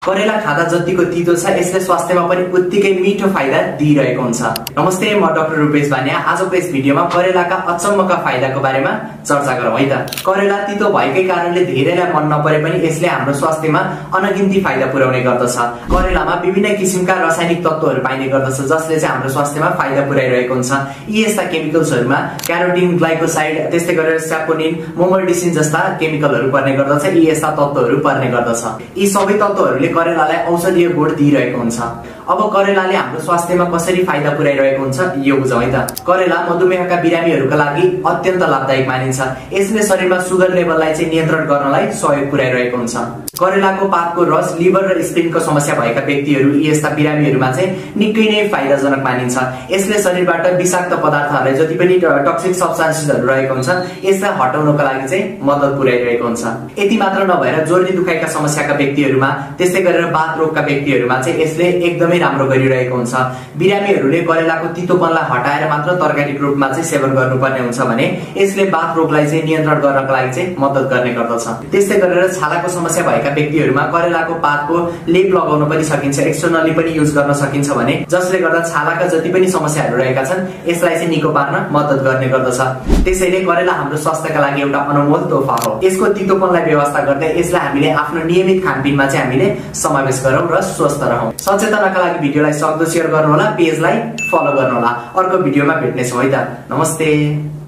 करेला खाँदा जतिको तितो छ यसले स्वास्थ्यमा पनि उत्तिकै मिठो फाइदा दिइरहेको हुन्छ। नमस्ते, म डाक्टर रूपेश भानिया। आजको यस भिडियोमा करेलाका अचम्मका फाइदाको बारेमा चर्चा गरौँ है त। करेला तितो भएकै कारणले धेरैलाई मन नपरे पनि यसले हाम्रो स्वास्थ्यमा अनगिन्ती फाइदा पुर्याउने गर्दछ। करेलामा विभिन्न किसिमका रासायनिक तत्त्वहरू पाइने गर्दछ जसले चाहिँ हाम्रो स्वास्थ्यमा फाइदा पुर्याइरहेको हुन्छ। यी यस्ता केमिकल्सहरूमा क्यारोटिन, ग्लाइकोसाइड, त्यस्तै गरेर स्यापोनिन, मोमोल्डिसिन जस्ता केमिकलहरू पर्ने गर्दछ। यी यस्ता तत्त्वहरू पर्ने गर्दछ। यी सबै तत्त्वहरूले करेलालाई औषधीय गुण दिइरहेको हुन्छ। अब करेलाले हाम्रो स्वास्थ्यमा कसरी फाइदा पुर्याइरहेको हुन्छ यो बुझौँ है त। करेला मधुमेहका बिरामीहरूका लागि अत्यन्त लाभदायक मानिन्छ। यसले शरीरमा सुगर लेभललाई चाहिँ नियन्त्रण गर्नलाई सहयोग पुर्याइरहेको हुन्छ। करेलाको पातको रस लिभर र स्प्लिनको समस्या भएका व्यक्तिहरू, यस्ता बिरामीहरूमा चाहिँ निकै नै फाइदाजनक मानिन्छ। यसले शरीरबाट विषाक्त पदार्थहरूलाई, जति पनि टक्सिक सब्स्टान्सेसहरू रहेको हुन्छ, यसलाई हटाउनको लागि चाहिँ मद्दत पुर्याइरहेको हुन्छ। यति मात्र नभएर जोर्नी दुखाइका समस्याका व्यक्तिहरूमा, त्यस्तै गरेर बाथ रोगका व्यक्तिहरूमा चाहिँ यसले एकदमै राम्रो गरिरहेको हुन्छ। बिरामीहरूले करेलाको तितोपनलाई हटाएर मात्र तरकारीको रूपमा चाहिँ सेवन गर्नुपर्ने हुन्छ भने यसले बाथ रोगलाई चाहिँ नियन्त्रण गर्नको लागि चाहिँ मद्दत गर्ने गर्दछ। त्यस्तै गरेर छालाको समस्या भएका व्यक्तिहरूमा करेलाको पातको लेप लगाउन पनि सकिन्छ, एक्सटर्नली पनि युज गर्न सकिन्छ भने, जसले गर्दा छालाका जति पनि समस्याहरू रहेका छन् यसलाई चाहिँ निको पार्न मद्दत गर्ने गर्दछ। त्यसैले करेला हाम्रो स्वास्थ्यका लागि एउटा अनमोल तोहफा हो। यसको तितोपनलाई व्यवस्था गर्दै यसलाई हामीले आफ्नो नियमित खानपिनमा चाहिँ हामीले समावेश गरौँ र स्वस्थ रहौँ। सचेतनाका लागि भिडियोलाई सक्दो शेयर गर्नुहोला, पेजलाई फलो गर्नुहोला। अर्को भिडियोमा भेट्नेछौँ है त। नमस्ते।